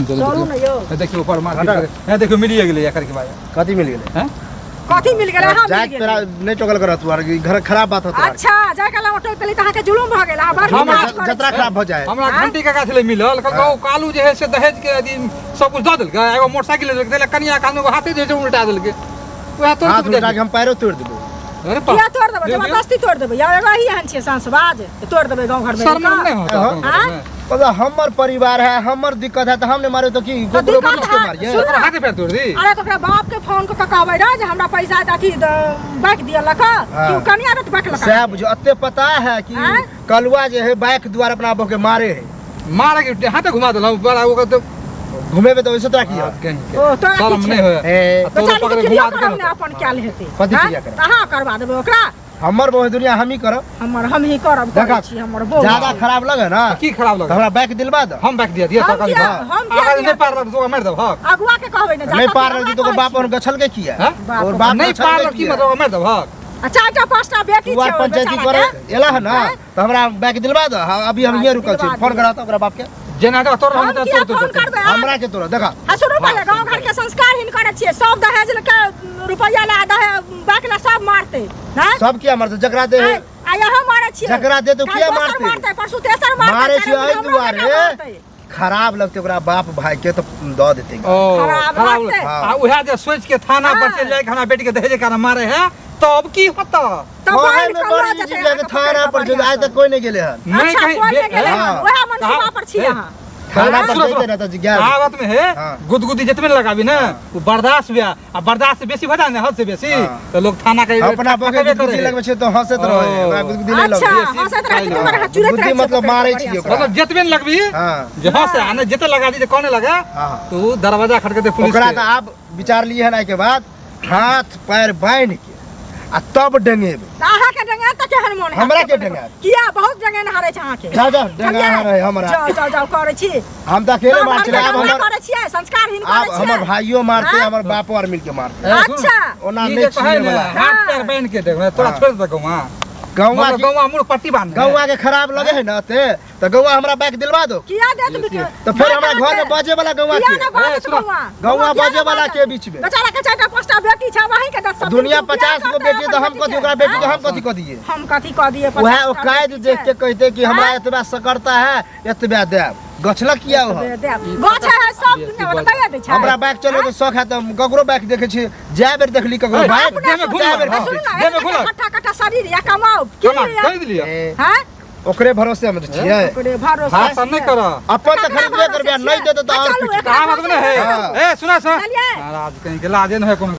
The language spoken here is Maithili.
चलू चलू ने यौ। हे देखियौ ऊपर मार्केट करे हे देखियौ मिलिए गेलै एकर के बाद कथी मिल गेलै? हैं? कथी मिल गेलै? अहाँ मिल जाइत गेलै। तोरा नहि टोकल कर तू आर घर खराब बात होत। अच्छा, जाय काल हम टोकि देली तऽ अहाँके जुलुम भऽ गेल। अहाँ बड़ हमरा काज करै जतरा छी। खराब भऽ जाए। हमरा आँय? घंटी काका छलै मिलल, कहलकै ओ कालू जे है से दहेज के अथी सब कुछ दऽ देलकै, एगो मोटरसाइकिल दऽ देलकै, कनिया कानू के हाथे जे है से उल्टा देलकै, वएह तोड़ हाथ उठा के हम पैरो तोड़ देबो। अरे बाप। किया तोड़ देबै? दियौ, दियौ। जबरदस्ती तोड़ देबै? या एगो अहीं एहन छियै सांसबाज जे तोड़ देबै गाँव घरमे? शर्म नहि होता हाँ? गाँव घरमे? मतलब हमर परिवार है, हमर दिक्कत है तऽ हम नहि मारबै तऽ की तऽ ककरो दिक्कत बीच के है, मारिए? सुनू ओकरा हाथे पैर तोड़ दी। अरे तऽ ओकरा बाप के फोन कऽ के कहबै रह जे हमरा पैसा अथी बाइक दियलक हाँ। कि ओ कनिया रत बाइक लऽ सएह बुझियौ, एते पता है कि आँय? कलुआ जे है बाइक द्वारा अपना बहू के मारे है। मारे के हाथे घुमा देलहुँ बड़ा ओकर तऽ घुमेबे तऽ वैसे तोरा की है? कहीं के। ओ तोरा शर्म की छै? नहि होय। ए, आ तोरो बेचारी के पकड़े क्रिया घुमा करब देलक। ने अपन कयल हेतै। कथी हाँ? क्रिया करब? तऽ अहाँ करबा देबै ओकरा? हमर बहू दुनिया हम ही करब। हमर हम ही करब देखा, करै छी हमर बहू। ज्यादा खराब लगे ना की खराब तऽ लगे? हमरा बाइक दिलवा दे। हम बैक दिया दिया हम तो किया- हम किया अगर दिया? नहीं पार लग तो मार देब हक। अगुआ के कहबै ने। नहीं पार लगे तो ओकर बाप ओहन गछल के किया? हाँ? बाप और बाप नहीं गछल पार के लग की किया? मतलब मार देब हक। आ चारिटा पाँचटा बेटी तू छै आर ओहि पंचायती बेचारा करे के। एला है ना आँय? तऽ हमरा बाइक दिलवा दे। हाँ, अभी हम ये रुकल छी, दिलवा फोन दियौ। करा तऽ ओकरा बाप के। जेना के तोर हम हम किया तोर फोन तोर करबै? हमरा के तोरा देखा। आ सुनू पहिले, गाँव घर के संस्कार हिनकर छियै, सब दहेज के रुपैआ ला दहेज बाइक ला सब मारतै। हाँ? सब किया मारतै? जकरा दे आइ आ यहाँ मारै छियै। जकरा दे तो काल्हि किया दोसर मारतै? मारतै, परसू तेसर मारतै, मारे छियै चारिम एहि दिन हमरो दुआरे। बेटा मारतै। खराब लगतै ओकरा बाप भाई के तऽ दऽ देतै। ओ खराब खराब लगतै। आ उहे जे सोच के थाना पर हाँ। चलि जाय के हमरा बेटी के दहेज के कारण मारे है तब की होता? तब कहै बाढ़ि में कम बड़ भऽ इजी जेतै लगे अहाँके थाना पर पकड़ि जो कऽ आइ तक कोई नहीं गेले हन। नहीं अच्छा, कहीं कोई नहीं गेलै हन। हाँ। ओएह मनसूबा पर छी अहाँ। थाना पर सुनो, जैते सुनो। ना तऽ गेल। कहावत में है हाँ। गुदगुदी जितने लगाबी ना वो बर्दाश्त हुआ आ बर्दाश्त से बेसी भजा ने हद से बेसी हाँ। तो लोग थाना के अपना बके ठकबे गुदगुदी करे। लगबै छै तऽ हँसैत रहै, ओ। ओकरा गुदगुदी नहि अच्छा, लगै। बेसी हँसैत रहै छै, हाँ। तोहर हाथ चुरैत गुदगुदी रहै छै मतलब पकड़ि कऽ मारै बढ़िआँ छियै सँ। ओकरा। मतलब जितबे ने लगबी हाँ। जे हंसे आ नहीं जिते लगा दी जे कोने लगा हाँ। तो दरवाजा खटके पुलिस ओकरा के। तऽ आब विचार लिए हन आइके बाद हाथ पैर बान्हि के आ तब डेंगेबै। तऽ अहाँके डेंगायत तऽ केहन मोन हैत? हमरा के डेंगायत? किया बहुत डेंगेनहार अछि अहाँके। जाउ जाउ डेंगाहार है हमरा। जाउ जाउ जाउ करै छी। हम तऽ अकेले गाँव मार घरके छलै, आब गंगा हमर करै छियै, संस्कारहीन आब करै हमर छियै। भाइयो मारते आँय? हमर बापो आर मिलके मारते। ए, सुन, अच्छा। ओना ई नहि जे कहै छुए ने वाला। हाथ पैर बान्हि के देखबै तोरा हाँ। छोड़ि देतौ गौआ। गौआ मगर के गौआ मुड़ पट्टी बान्ह गौआ के खराब लगे है ना ते तऽ गौआ हमरा बाइक दिलवा दो। किया देत बिक? तऽ फेर हमरा घर में बजे वाला गौआ किया के ने बाजत ए, सुनो। गौआ? गौआ किया बजे ने वाला बाजत? के बीच में। बेचारा के चारिटा पाँचटा बेटी छै, वही के 10 सब दुनिया दिन बियाह 50 गो करतै बेटी अपन तऽ हम बेटी कथी के। ओकरा बेटी के आँय? हम कथी कऽ दियै? हम कथी कऽ दियै? वएह 50 ओ टा कायद बेटी देख छै। के कहते कि हमरा आँय? एतबा सकरता है एतबा देब, गछलक किया ओ? दे देब। गाछ है सब दुनिया वाला दैए दै छै। हमरा बाइक चलबै के शौक है तऽ हम ककरो बाइक देखै छी, जाय बेर देखली ककरो ए, बाइक अपना देह में सुनू जाय बेर ना, घुल सुनू ना, देह में एते घुलक। कट्ठा कट्ठा शरीर या कमाउ की कमा लिअ? खरीद लिअ। ए, हैं? ओकरे भरोसे हम छियै। ओकरे भरोसे हाथ सब नहि छियै। कर। अपन तऽ ककरा खरीदबे करबै आ भरोसे नहि देतै तऽ छियै? आओर चलू, पिटबै। एकरा कहावत में है हाँ। ए सुना सुना चलियै। महाराज कहीं के लाजे न है कोनो।